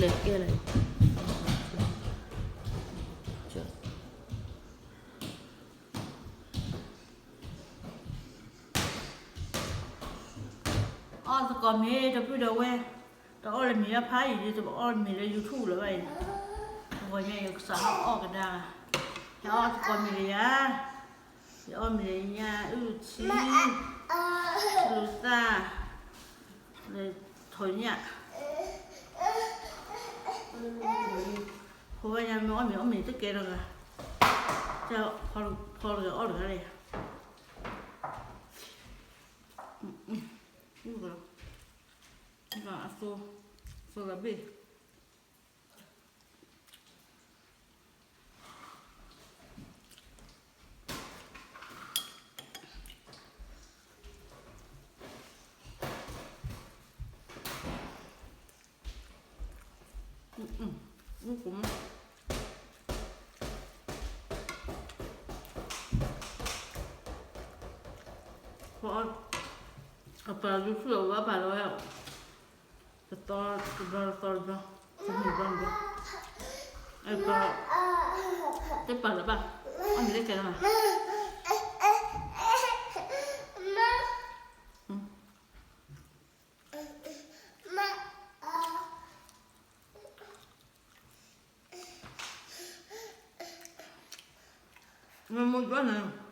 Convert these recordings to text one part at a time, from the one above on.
လဲၤကဲလဲၣ်. အီၣ်သကိးမ့ၤ တပုၢ်ဒီးဝဲ, တအီၣ်လၢမ့ၤလၢဖးအံၤ တအီၣ်လၢမ့ၤလၢ YouTube လၢၤဘၣ်အံၤ, တဂီၤညါအံၤ ကစးထီၣ်အီၣ်ကဒါ, ဟဲအီၣ်သကိးမ့ၤလၢယၤ, ယအီၣ်မ့ၤလၢညၣ်အုၣ်ထံ, လူၤသၣ်, လၢထိးညၣ်, ဖိဝဲညါမ့ၢ်အီၣ်မ့ၤအီၣ်မ့ၤတကဲထီၣ်ဂၤ, ဖီတဂၤအီၣ်တဂၤလဲၣ်, အသိ, သိလီၤဘ့ၣ် အပာ်ဒူဆူၣ်အဝဲပာ်လီၤဝဲ, တသီတဘျီ တသီတဘျီ, တမ့ၢ်ဘျီတဘျီ, အပာ်, တပာ်လၢၤဘၣ်, အမ့ၢ်လၢကဲလီၤ, မ့ၢ်မ့ၢ်ဒွးန့ၣ်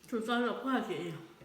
ဆိးသီလီၤကွၢ်က့ၤအံၤ တ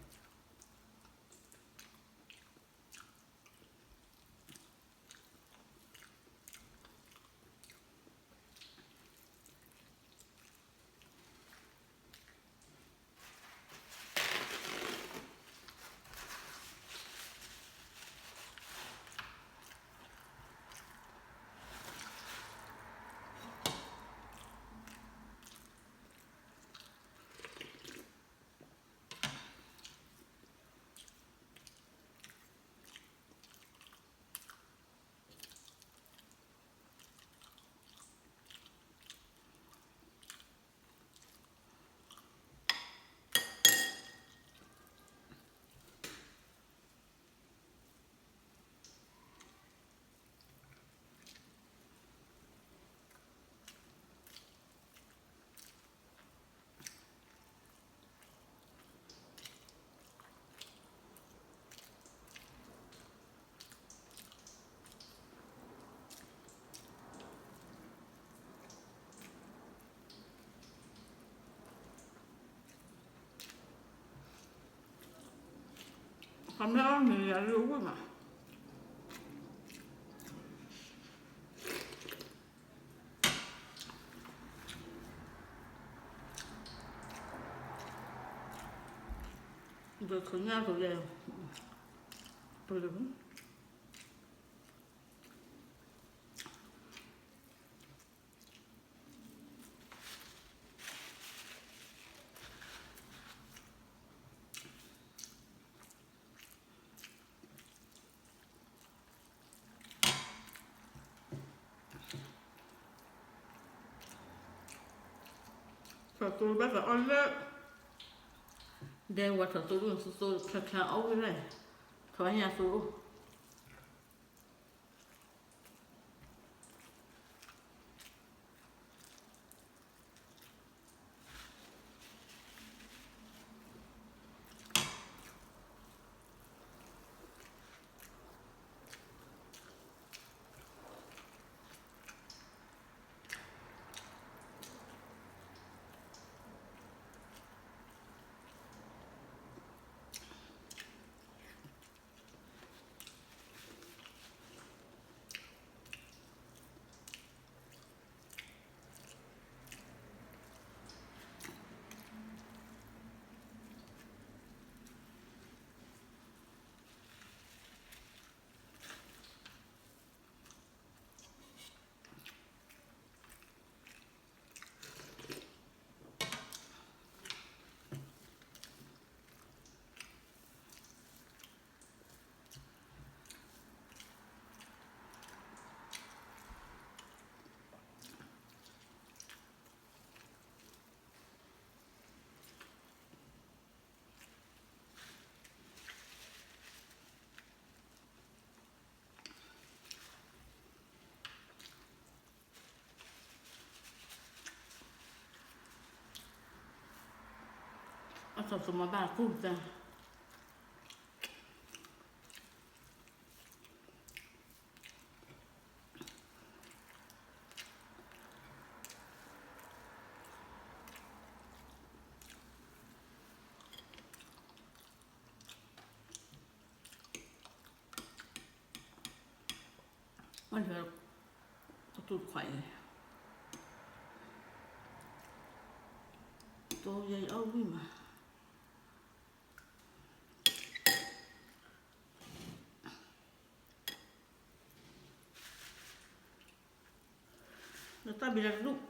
အမ့ၢ်အီၣ်မ့ၤယၤလၢအဝံၣ်မး, ဒီးခညၣ်ကလဲၤ, ပလၢ ထီၣ်သိဘၣ်သးအီၣ်လၢ, ဒဲဝဲထီၣ်သိဒိၣ်သိသိချါချါအီၣ်ဝံၣ်လဲၣ်, ထီၣ်ညါသိအိၣ် အသးသမါဘၣ်ကူၣ်တၢ် အလၢ ကတူၢ်ခွါအံၤ တိယအီၣ်ဝံၣ်မး နတၢ်ဘံလၢတဒူၣ်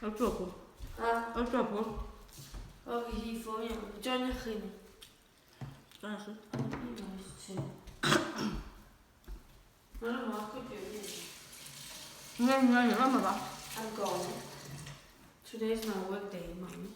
အကၠီၣ်ဖိ, အကၠီၣ်ဖိ, အကဟံးဖိမ့ၢ် ကၠီၣ်ညါဃ့န့ၣ်, တၢ်ဆူ, နမၤ, နမၤဘၣ်, I'm going, today's my work day, mommy.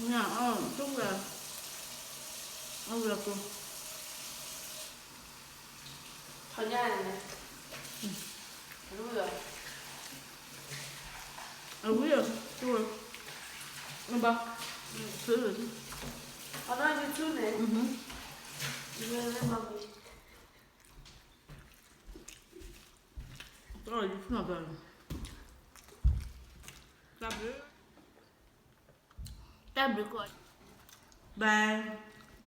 ညၣ်အီၣ်တူၢ်ဝဲ, အီၣ်ဝဲကိၢ်, ထီၣ်ညၣ်န့ၣ်, အဝံၣ်အီၤ, တူၢ်ဝဲ, အဘၣ်, ဆၢ, အီၣ်ဒၣ်ယထူၣ်န့ၣ်, တၢ်ယထူၣ်နီၤဘၣ်, တၢ်ဘျုး, တၢ်ဘျုးကိး, bye.